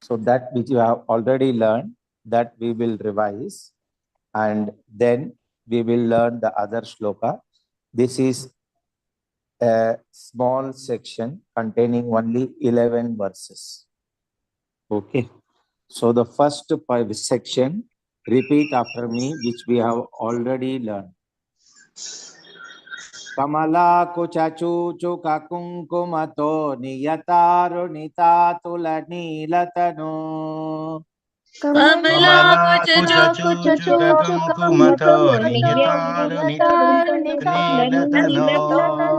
So that which you have already learned, that we will revise, and then we will learn the other shloka. This is a small section containing only 11 verses. Okay. So the first section, repeat after me, which we have already learned. Kamala kuchachuchuka kunkumato niyatarunita nilatano. Kamala kuchachuchuka kunkumato niyatarunita nilatano.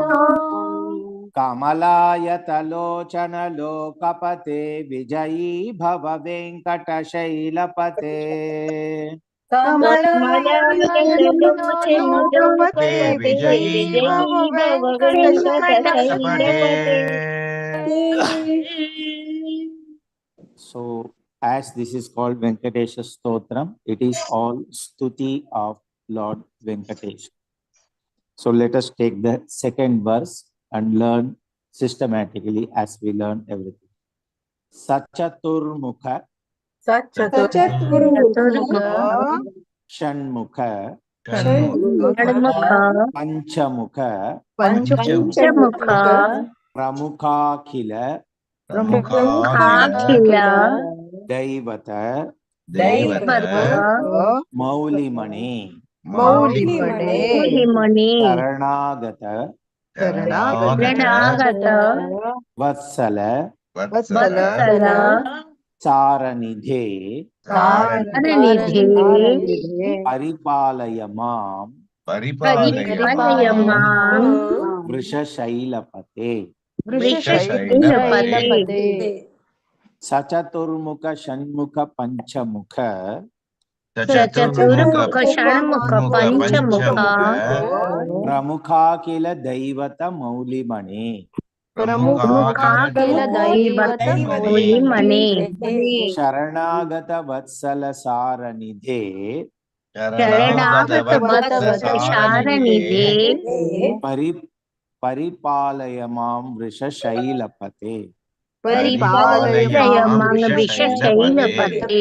Kamalayatalochana lokapate vijayi bhava venkatashailapaते. Kamalayatalochana vijayi bhava venkatashailapaते. So, as this is called Venkatesha Stotram, it is all stuti of Lord Venkatesha. So let us take the second verse and learn systematically as we learn everything. Sachaturmukha, Sachaturmukha, Shanmukha, Shanmukha, Panchamukha, Panchamukha, Pramukhakila, Pramukhakila, Daivata, Daivata, Maulimani, Maulimani, Saranagata, Saranagata, Vatsala, Vatsala, Saranidhe, Saranidhe, Paripalaya Mam, Paripalaya Mam, Vrishashailapate, Vrishashailapate, Sachaturmukha Shanmukha Panchamukha, Sachaturmukha Shanmukha Panchamukha, Pramukhakila Daivata Maulimani, Pramukhakila Daivata Maulimani, Sharanagata Vatsala Saranidhe, Sharanagata Vatsala Saranidhe, Paripalaya Mam Vrishashailapate, Paripalaya Mam Vrishashailapate,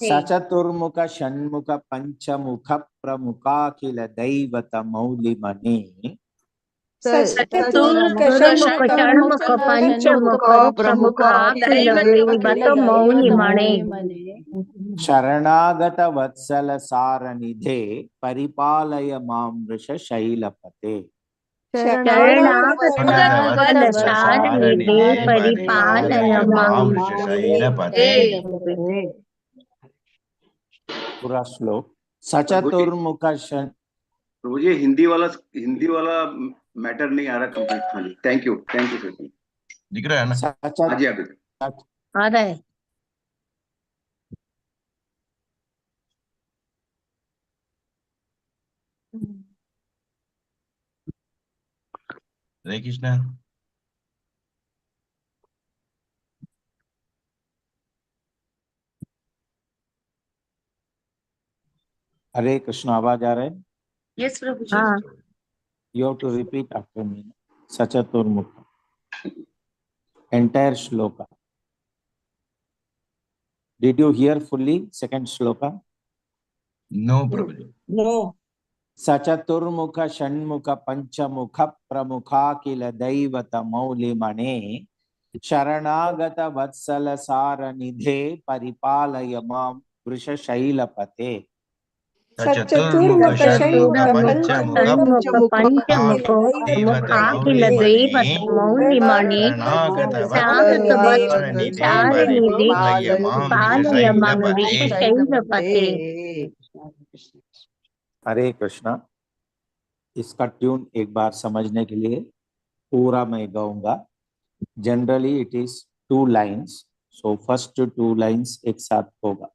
Sachaturmukha Shanmukha Panchamukha Pramukhakila Daivata Maulimani, Sachaturmukha Shanmukha Panchamukha Pramukhakila Daivata Maulimani, Sharanagata Vatsala Saranidhe Paripalaya Mam Vrishashailapate, Sharanagata Vatsala Saranidhe Paripalaya Mam Vrishashailapate. पूरा श्लोक. सचतुर्मुख प्रभु जी, हिंदी वाला matter नहीं आ रहा complete. हाँ जी, thank you sir. दिख रहा है ना? हाँ जी, अभी आ रहा है. हरे कृष्णा. हरे कृष्ण. आवाज आ रहा है? यस प्रभु जी. हाँ. You have to repeat after me. Sachaturmukha, entire shloka. Did you hear fully second shloka? No Prabhu ji. No. Sachaturmukha Shanmukha Panchamukha Pramukhakila Daivata Maulimane Sharanagata Vatsala Saranidhe Paripalaya Mam Vrishashailapate. Sachaturmukha Shanmukha Panchamukha Pramukhakila Daivata Maulimane Sharanagata Saranidhe Paripalaya Mam Vrishashailapate. हरे कृष्णा. इसका tune एक बार समझने के लिए पूरा मैं गाऊंगा. Generally it is 2 lines, so first 2 lines एक साथ होगा.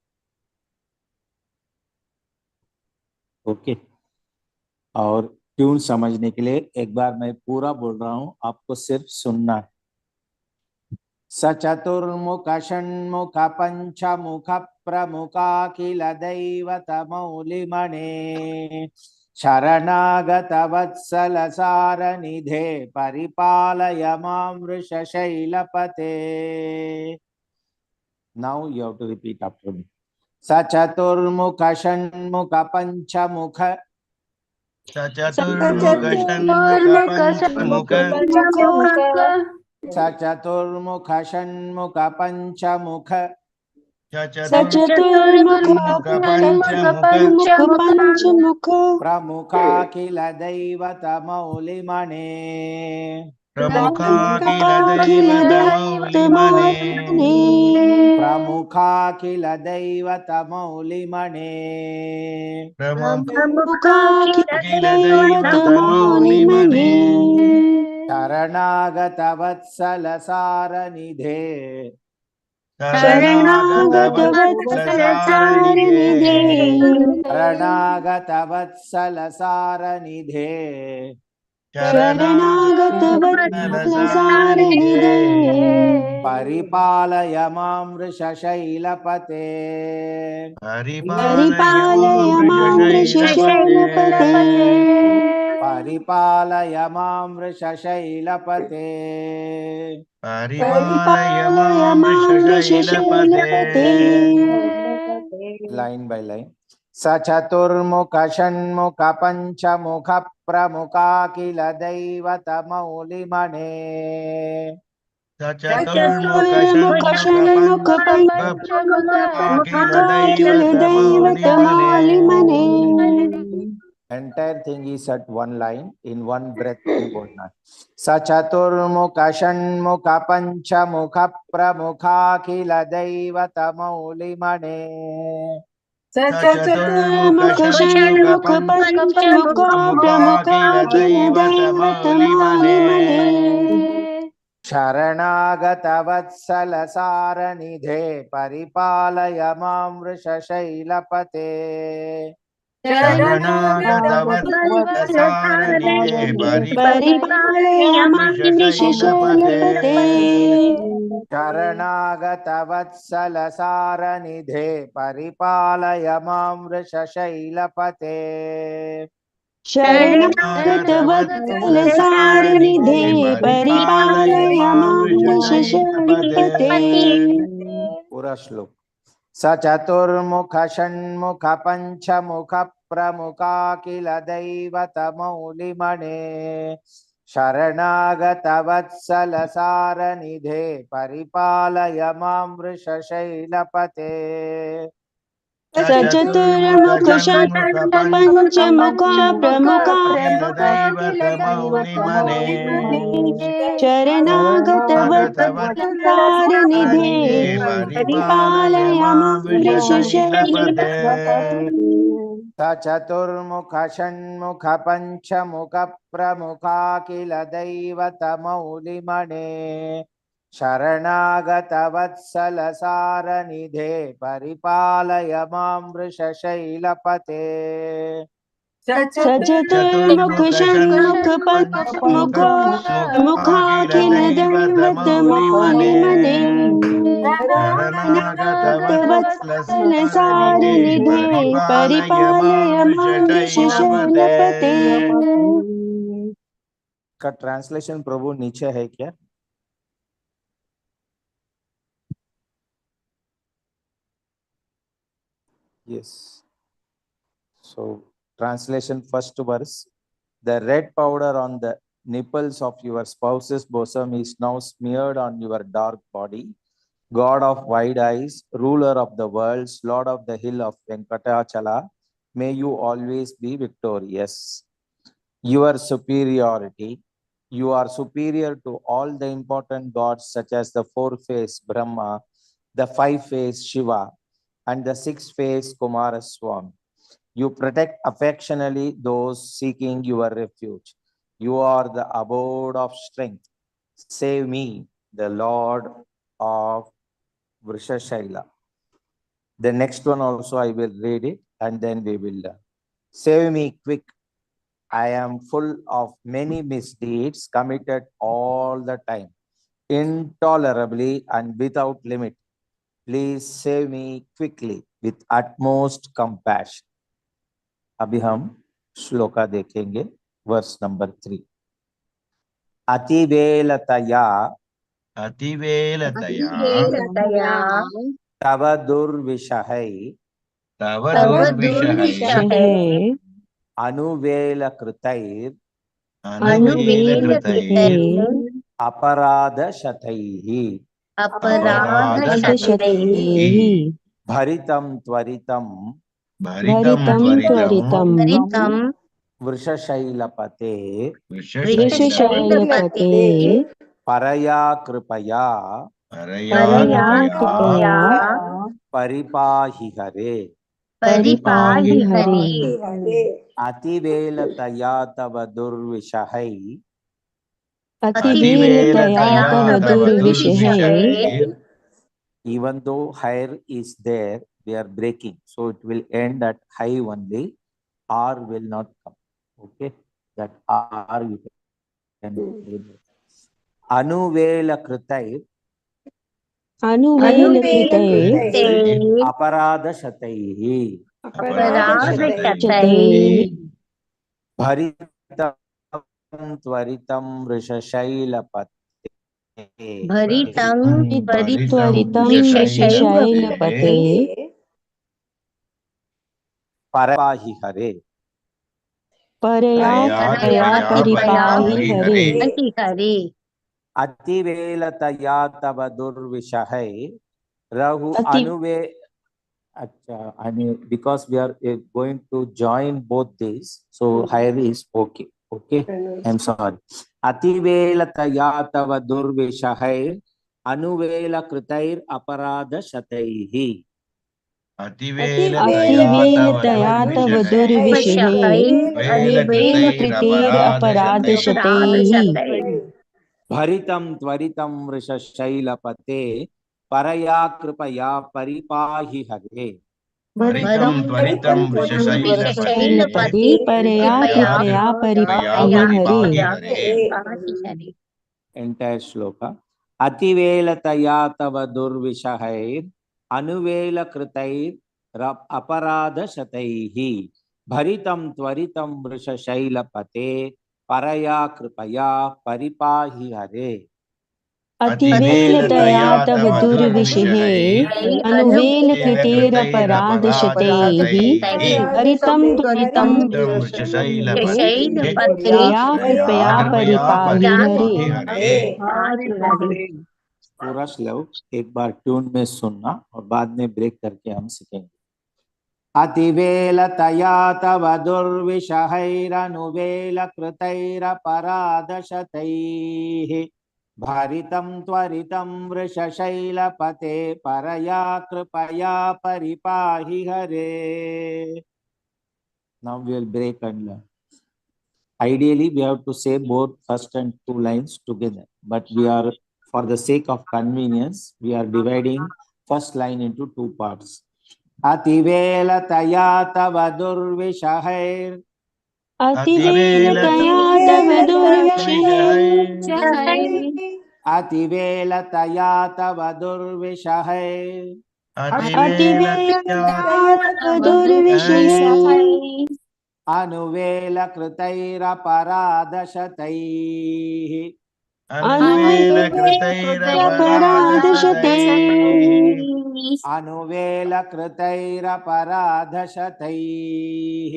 ओके. और ट्यून समझने के लिए एक बार मैं पूरा बोल रहा हूं, आपको सिर्फ सुनना है. सचतुर्मुख षण्मुख पंचमुख प्रमुखाखिल दैवत मौलिमणे शरणागत वत्सल सारनिधे परिपालय मां वृषशैलपते. Now you have to repeat after me. सचतुर्मुख Shanmukha पंचमुख सचतुर्मुख Shanmukha पंचमुख सचतुर्मुख Shanmukha पंचमुख सचतुर्मुख पंचमुख पंचमुख प्रमुखाखिल दैवत मौलिमणे प्रमुखाखिल दैवतमौलिमने प्रमुखाखिल दैवत मौलिमणे प्रमुखाखिल दैवतमौलिमने शरणागत वत्सल सारनिधे शरणागत वत्सलसारनिधे शरणागत वत्सल सारनिधे शरणागत वत्सलसारनिधे परिपालय मां वृषशैलपते परिपालय मां वृषशैलपते परिपालय मां वृषशैलपते परिपालय मां वृषशैलपते line by line. सचतुर्मुख षण्मुख पंचमुख प्रमुखाखिल दैवत मौलिमणे सचतुर्मुख Shanmukha पंचमुख दैवतमौलिमने Entire thing is at one line, in one breath we bolna. सचतुर्मुख Shanmukha पंचमुख प्रमुखाखिल दैवत मौलिमणे सचतुर्मुख षण्मुख पंचमुख प्रमुखाखिल दैवतमौलिमने शरणागत वत्सल सारनिधे परिपालय मां वृषशैलपते शरणागत वत्सलसारनिधे परिपालय मां वृषशैलपते शरणागत वत्सल सारनिधे परिपालय मां वृषशैलपते शरणागत वत्सलसारनिधे परिपालय मां वृषशैलपते पूरा श्लोक। सचतुर्मुख षण्मुख पंचमुख प्रमुखाखिल दैवत मौलिमणे शरणागत वत्सल सारनिधे परिपालय मां वृषशैलपते सचतुर्मुख षण्मुख पंचमुख प्रमुखाखिल दैवतमौलिमने शरणागत वत्सलसारनिधे परिपालय मां वृषशैलपते सचतुर्मुख षण्मुख पंचमुख प्रमुखाखिल दैवत मौलिमणे शरणागत वत्सल सारनिधे परिपालय मां वृषशैलपते सचतुर्मुख षण्मुख पंचमुख प्रमुखाखिल दैवतमौलिमने शरणागत वत्सलसारनिधे परिपालय मां वृषशैलपते। का ट्रांसलेशन प्रभु नीचे है क्या? Yes. So translation first verse. The red powder on the nipples of your spouse's bosom is now smeared on your dark body. God of wide eyes, ruler of the worlds, Lord of the hill of Venkatachala, may you always be victorious. Your superiority, you are superior to all the important gods such as the four-faced Brahma, the five-faced Shiva, and the six-faced Kumaraswamy. You protect affectionately those seeking your refuge. You are the abode of strength. Save me, the Lord of Vrishashaila. The next one also I will read it and then we will learn. Save me quick. I am full of many misdeeds committed all the time, intolerably and without limit. Please save me quickly with utmost compassion. अभी हम श्लोका देखेंगे, verse number 3. अतिवेलतया अतिवेलतया अतिवेलतया तव दुर्विषहै तव तव दुर्विषहैः दुर्विषहैः अनुवेलकृतैर् अनुवेलकृतैः अपराधशतैः अपराधशतैः भरितं त्वरितं भरितं त्वरितं त्वरितं वृषशैलपते वृषशैलपते परया कृपया परया परया कृपया कृपया परिपाहि हरे। परिपाहि हरे। अतिवेलतया तव दुर्विषहै अतिवेलतया तव दुर्विषहैः even though higher is there, we are breaking, so it will end at high only, R will not come. Okay, that R you can remove. Anuvelakritai अनुवेलकृतैः aparadashataihi अपराधशतैः bharitam त्वरितं वृषशैलपते भरितं त्वरितं वृषशैलपते वृषशैलपते परपाहि हरे। परया कृपया परिपाहि हरे। हरे। अतिवेलतया तव दुर्विषहै रहु अनुवे अच्छा, I mean, because we are going to join both these, so higher is okay. Okay, I'm sorry. अतिवेलतया तव दुर्विषहैर् अनुवेलकृतैर् अपराधशतैः अतिवेलतया तव दुर्विषहैः अनुवेलकृतैरपराधशतैः भरितं त्वरितं वृषशैलपते परया कृपया परिपाहि हरे। भरितं त्वरितं वृषशैलपते परया कृपया परिपाहि हरे। एंटायर श्लोक। अतिवेलतया तव दुर्विषहैर् अनुवेलकृतैर् अपराधशतैः भरितं त्वरितं वृषशैलपते परया कृपया परिपाहि हरे। अतिवेलतया तव दुर्विषहैः अनुवेलकृतैरपराधशतैः भरितं त्वरितं परया कृपया परिपाहि हरे। पूरा श्लोक एक बार ट्यून में सुनना और बाद में ब्रेक करके हम सीखेंगे। अतिवेलतया तव दुर्विषहैरनुवेलकृतैरपराधशतैः भरितं त्वरितं वृषशैलपते परया कृपया परिपाहि हरे। Now we will break and learn. Ideally we have to say both first and two lines together, but we are, for the sake of convenience, we are dividing first line into two parts. अतिवेलतया तव दुर्विषहैर् अतिवेलतया तव दुर्विषहैः अतिवेलतया तव दुर्विषहैर् अतिवेलतया तव दुर्विषहैः अनुवेलकृतैरपराधशतैः अनुवेलकृतैरपराधशतैः अनुवेलकृतैरपराधशतैः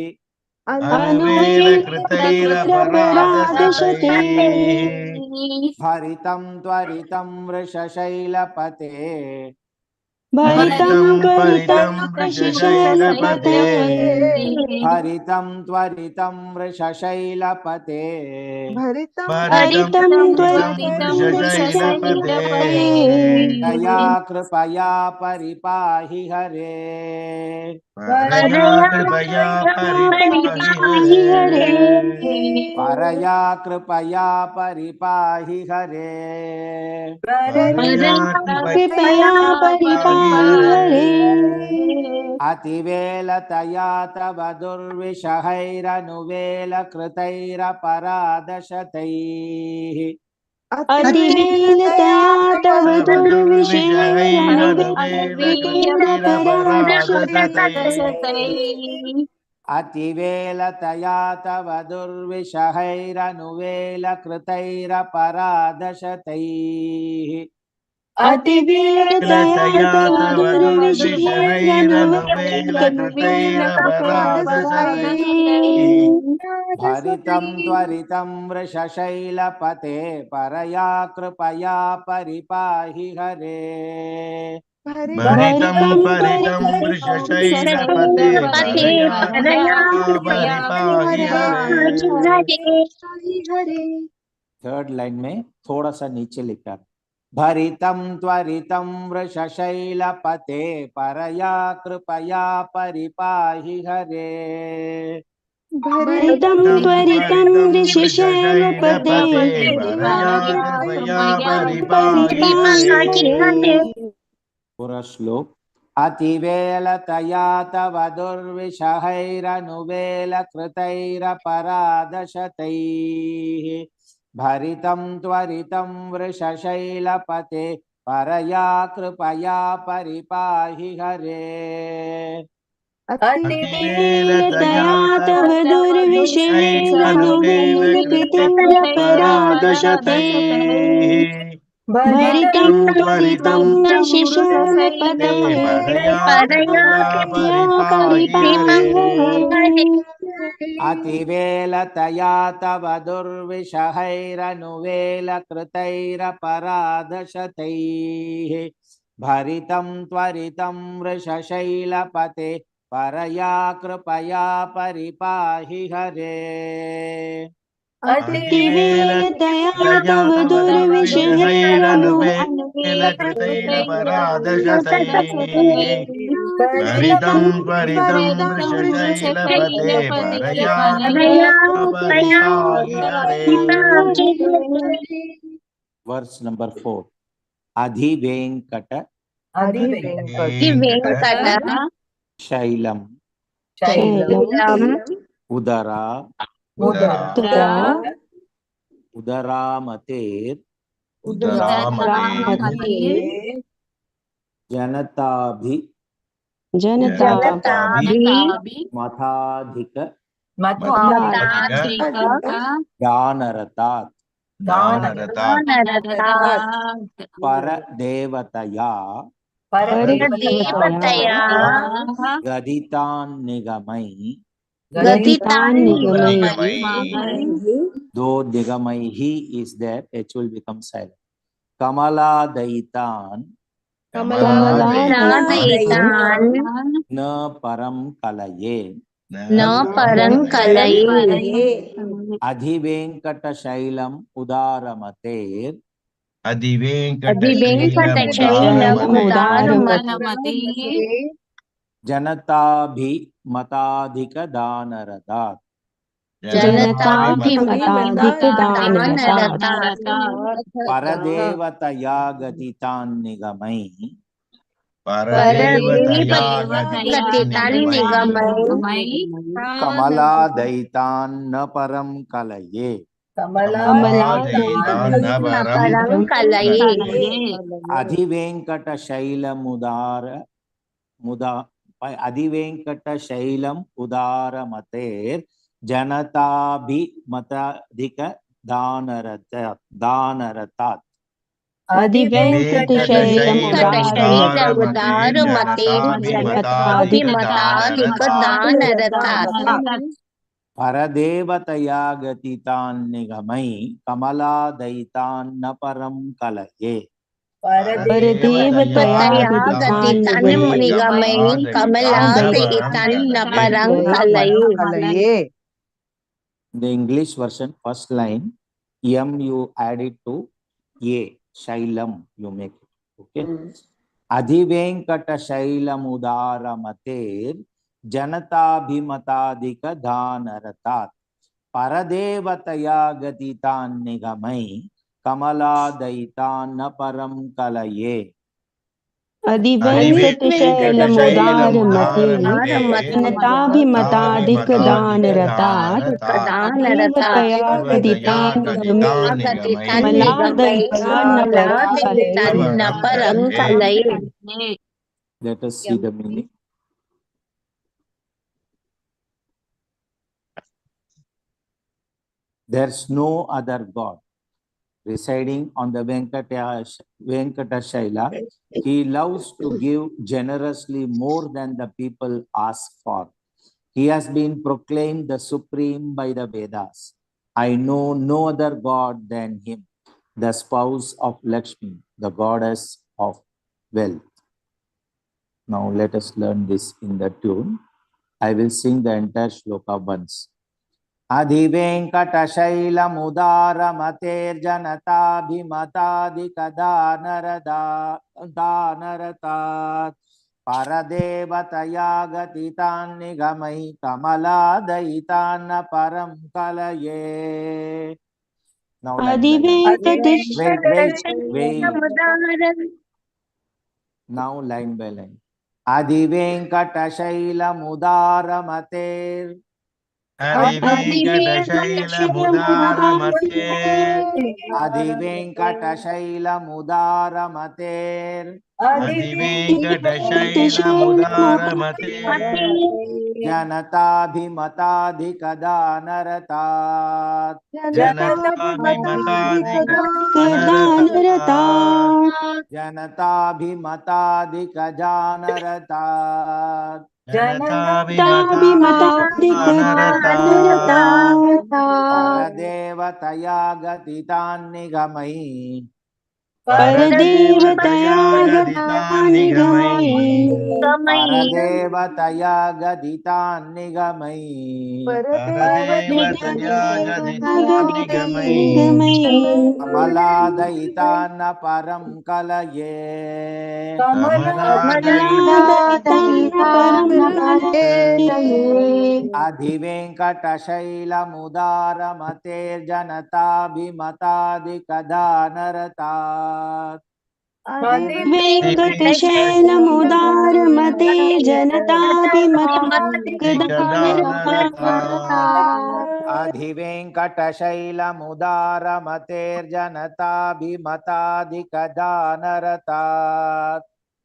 अनुवेलकृतैरपराधशतैः भरितं त्वरितं वृषशैलपते भरितं त्वरितं वृषशैलपते भरितं त्वरितं वृषशैलपते भरितं त्वरितं वृषशैलपते दया कृपया परिपाहि हरे। परया कृपया परिपाहि हरे। परया कृपया परिपाहि हरे। परया कृपया परिपाहि हरे। अतिवेलतया तव दुर्विषहैरनुवेलकृतैरपराधशतैः अतिवेलतया तव दुर्विषहैरनुवेलकृतैरपराधशतैः अतिवेलतया तव दुर्विषहैरनुवेलकृतैरपराधशतैः। अतिवीरतया तव दुर्विषहैरनुवेलकृतैरपराधशतैः। भरितं त्वरितं वृषशैलपते परया कृपया परिपाहि हरे। भरितं परितं वृषशैलपते परया परिपाहि हरे। थर्ड लाइन में थोड़ा सा नीचे लिखा, भरितं त्वरितं वृषशैलपते परया कृपया परिपाहि हरे। भरितं त्वरितं वृषशैलपते परया कृपया परिपाहि हरे। पूरा श्लोक। अतिवेलतया तव दुर्विषहैरनुवेलकृतैरपराधशतैः। भरितं त्वरितं वृषशैलपते परया कृपया परिपाहि हरे। अतिवेलतया तव दुर्विषहैरनुवेलकृतैरपराधशतैः। भरितं त्वरितं वृषशैलपते परया परिपाहि हरे। अतिवेलतया तव दुर्विषहैरनुवेलकृतैरपराधशतैः। भरितं त्वरितं वृषशैलपते परया कृपया परिपाहि हरे। अतिवेलतया तव दुर्विषहैरनुवेलकृतैरपराधशतैः। भरितं त्वरितं वृषशैलपते परया परिपाहि हरे। Verse number 4। अधिवेङ्कट वेङ्कट शैलम शैलं उदरा उदरा उदरामतेर् उदरामते जनताभि जनता मताधिक दानरतात् दानरतात् परदेवतया परदेवतया गदितान् निगमै गदितान् निगमैः दो निगमैः is there, H will become silent. कमलादयितान् कमलादयितान् न परं कलये न परं कलये अधिवेङ्कटशैलम् उदारमतेर् अधिवेङ्कटशैलमुदारमते जनताभिमताधिकदानरतात् जनताभिमताधिकदानरतात् परदेवतया गदितान् निगमैः परदेवतया गदितान् निगमैः कमलादयितान् न परं कलये कमलादयितान् न परं कलये अधिवेङ्कटशैलमुदार मुदा अधिवेङ्कटशैलम् उदारमतेर् जनताभिमताधिक दानरतात् अधिवेङ्कटशैलमुदारमतेर्जनताभिमताधिकदानरतात् परदेवतया गतितान् निगमैः कमलादयितान् न परं कलये परदेवतया गतितान् निगमैः कमलादयितान् न परं कलये. The English version, first line, M you add it to A, Shailam, you make it. Okay. Adhivenkata Shailamudharamater Janatabhimatadika Dhanaratat Paradevataya Gatitan Nigamai Kamaladaitan Na Param Kalaye. अधिवेङ्कटशैलमुदारमते जनताभिमताधिकदानरतात् देवतया गदितान् न परं कलये. Let us see the meaning. There's no other God. Residing on the Venkatashaila, he loves to give generously more than the people ask for. He has been proclaimed the supreme by the Vedas. I know no other God than him, the spouse of Lakshmi, the goddess of wealth. Now let us learn this in the tune. I will sing the entire shloka once. Adhi Venkatashailam udaramater janata bhimatadikadanaradanarat paradevataya gatitan nigamai kamaladaitan param kalaye. Now line by line. Wait, wait, wait. Now line by line. Adi Venkatashailam udaramater. Adi Venkatashailam udaramater. Adi Venkatashailam udaramater. Adi Venkatashailam udaramater. Janata bhimatadikadanarat. Janata bhimatadikadanarat. Janata bhimatadikadanarat. Janata bhimatadikadanarat. Paradevataya gatitan nigamai. Paradevataya gatitan nigamai. Paradevataya gatitan nigamai. Paradevataya gatitan nigamai. Kamaladaitan param kalaye. Kamaladaitan param kalaye. Adhi Venkatashailam udaramater janata bhimatadikadanarat. Venkatashailam udaramater janata bhimatadikadanarat. Adhi Venkatashailam udaramater janata bhimatadikadanarat.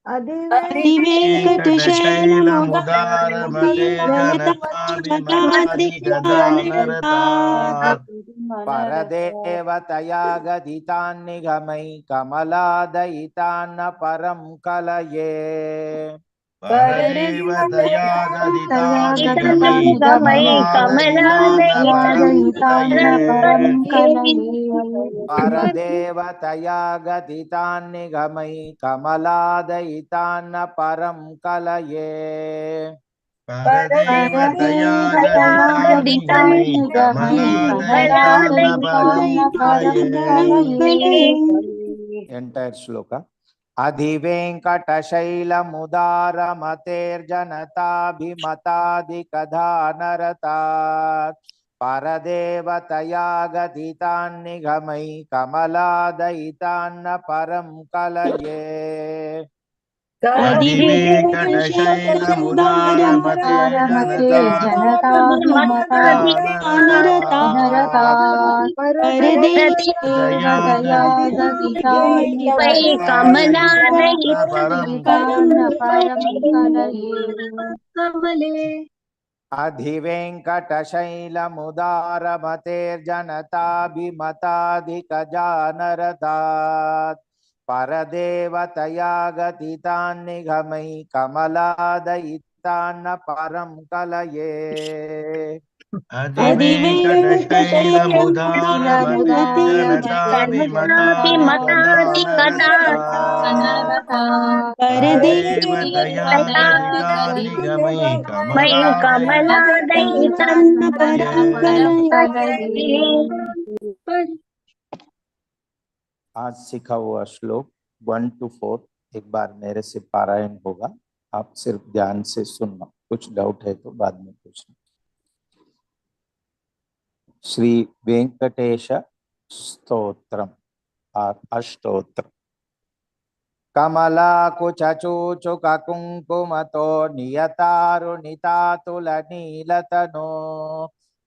Adi Venkatashailam udaramater janata bhimatadikadanarat. Paradevataya gatitan nigamai kamaladaitan param kalaye. Paradevataya gatitan nigamai kamaladaitan param kalaye. Paradevataya gatitan nigamai kamaladaitan param kalaye. Paradevataya gatitan nigamai kamaladaitan param kalaye. Entire shloka. Adhi Venkatashailam udaramater janata bhimatadikadanarat paradevataya gatitan nigamai kamaladaitan param kalaye. Adi Venkatashailam udaramater janata bhimatadikadanarat. Paradevataya param kalaye. Adhi Venkatashailam udaramater janata bhimatadikadanarat paradevataya gatitan nigamai kamaladaitan param kalaye. Adi Venkatashailam udaramater janata bhimatadikadanarat. Paradevataya gatitan nigamai kamaladaitan param kalaye. आज सीखा हुआ श्लोक 1 to 4 एक बार मेरे से पारायण होगा। आप सिर्फ ध्यान से सुनना, कुछ डाउट है तो बाद में पूछना। श्री वेंकटेश स्तोत्रम और अष्टोत्तर। कमला कुचचूचुक कुंकुमतो नियतारुणितातुल नीलतनो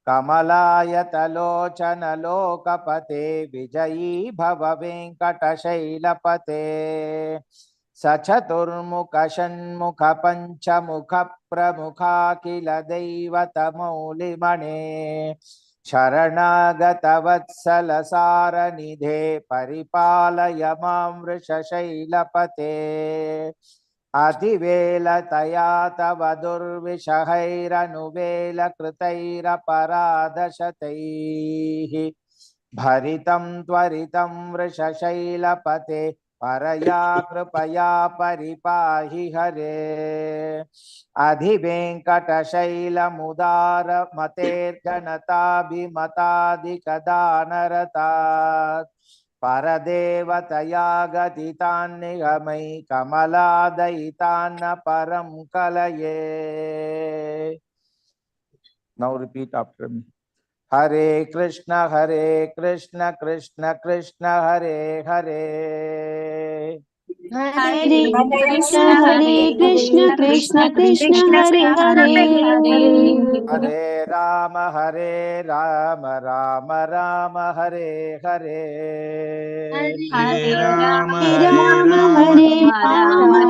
कमलायतलोचन लोकपते विजयी भव वेंकटशैलपते। सचतुर्मुख षण्मुख पंचमुख प्रमुखाखिल दैवत मौलिमणे शरणागतवत्सलसारनिधे परिपालय मां वृषशैलपते। अतिवेलतया तव दुर्विषहैरनुवेलकृतैरपराधशतैः भरितं त्वरितं वृषशैलपते परया कृपया परिपाहि हरे। अधिवेङ्कटशैलमुदारमतेर्जनताभिमताधिकदानरतात् परदेवतया गतितान्निगमै कमलादयितान्न परं कलये। Now repeat after me. Hare Krishna, Hare Krishna, Krishna Krishna, Hare Hare. Hare Krishna Krishna Krishna Hare Hare. Hare Rama, Hare Rama, Rama Rama, Hare Hare. Hare Rama Hare Rama Hare Rama Rama